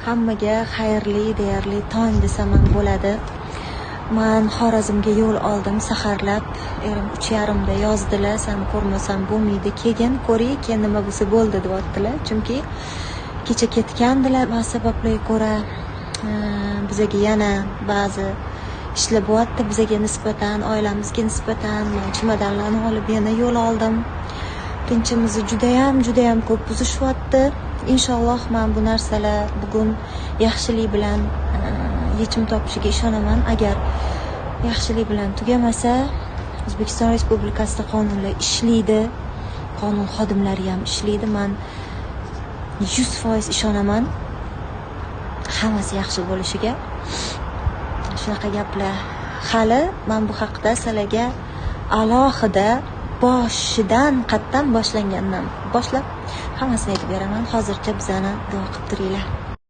Hammaga xayrli, deyarli tong desam ham bo'ladi. Man Xorazmga yo'l oldim saharlab. Erim 3:30da yozdilar, seni ko'rmasam bo'lmaydi, keyin ko'ray, keyin nima bo'lsa bo'ldi deyaptilar. Chunki kecha ketgandilar, ba'zi sabablarga ko'ra bizaga yana ba'zi ishlar bo'lyapti, bizaga nisbatan, oilamizga nisbatan. Man chemodanlarni olib yana yo'l oldim. Tinchimizni judayam ko'p buzishyapti. Inshaalloh man bu narsalar bugun yaxshilik bilan yechim topishiga ishonaman. Agar yaxshilik bilan tugamasa, O'zbekiston Respublikasida qonunlar ishlaydi, qonun xodimlari ham ishlaydi. Man 100% ishonaman hammasi yaxshi bo'lishiga. Shunaqa gaplar. Hali man bu haqda sizlarga alohida boshidan, qayerdan boshlangandan boshlab hammasini aytib beraman. Hozircha bizani duo qilib turinglar.